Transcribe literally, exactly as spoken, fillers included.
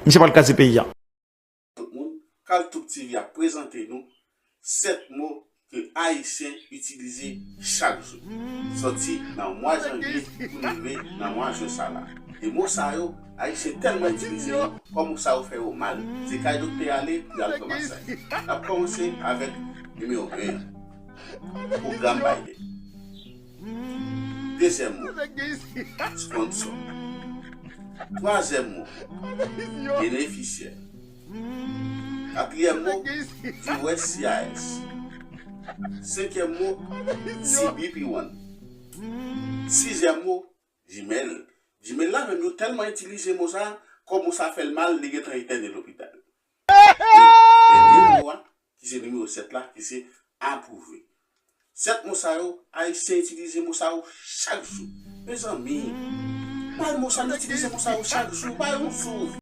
Misye pral kraze peyi a. Tout moun, Kaltouk T V ap prezante nou sèt mo ke Ayisyen itilize chak jou. Sòti nan mwa janvye pou rive nan mwa jen sa la. E mo sa yo, Ayisyen tèlman itilize yo, kòm mo sa yo fè yo mal. Se kay doktè y ale pou y al pran masaj. N ap kòmanse avèk nimewo en an. Pwogram Biden. Dezyèm mo, sponsor. Twazyèm mo, benefisyè. Katriyèm mo, U S C I S. Senkyèm mo, C B P one. Sizyèm mo, Gmail. Gmail la menm yo tèlman itilize mo sa, kòm mo sa fè l mal, li gentan entène lopital. E dènye mo a, ki se nimewo sèt la, ki se apwouve. Sèt mo sa yo, Ayisyen itilize mo sa yo chak jou. Mezanmi, bay mo sa, nou itilize mo sa yo chak jou, bay yon souf.